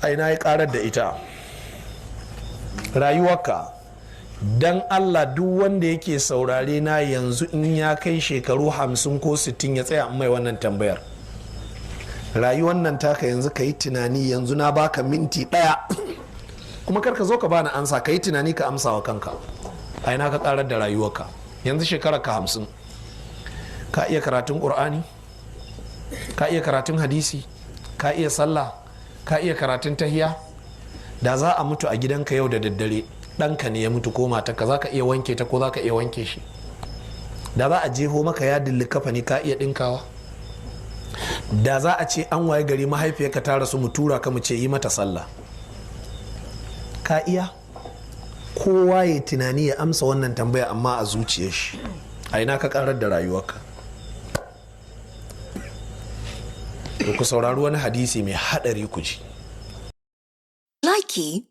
A ina ya karar da ita rayuwarka? Dan Allah, duk wanda yake saurare na yanzu, in ya kai shekaru 50 ko 60, ya tsaya mai wannan tambayar. Rayuwar nan taka yanzu, ka yi tunani. Yanzu na baka minti 1, kuma kar ka zo ka bani ansa. Ka yi tunani, ka amsa wa kanka. A ina ka karar da rayuwarka? Yanzu shekara ka 50, ka iya karatun ƙur'ani? Ka iya karatun hadisi? Ka iya sallah? Ka iya karatun tahiya? Da za a mutu a gidanka yau da daddare, ɗanka ne ya mutu ko matarka, za ka iya wanke ta ko za ka iya wanke shi? Da za a jeho maka yadin likafani, ka iya ɗinkawa? Da za a ce an waye gari mahaifiyarka ta rasu, mu tura ka mu ce yi mata sallah, ka iya? Kowa ya tunani ya amsa wannan tambaya, amma a zuciyar shi. A ina ka karar da rayuwarka? To, ku saurari wani hadisi mai hadari ku ji. Likey.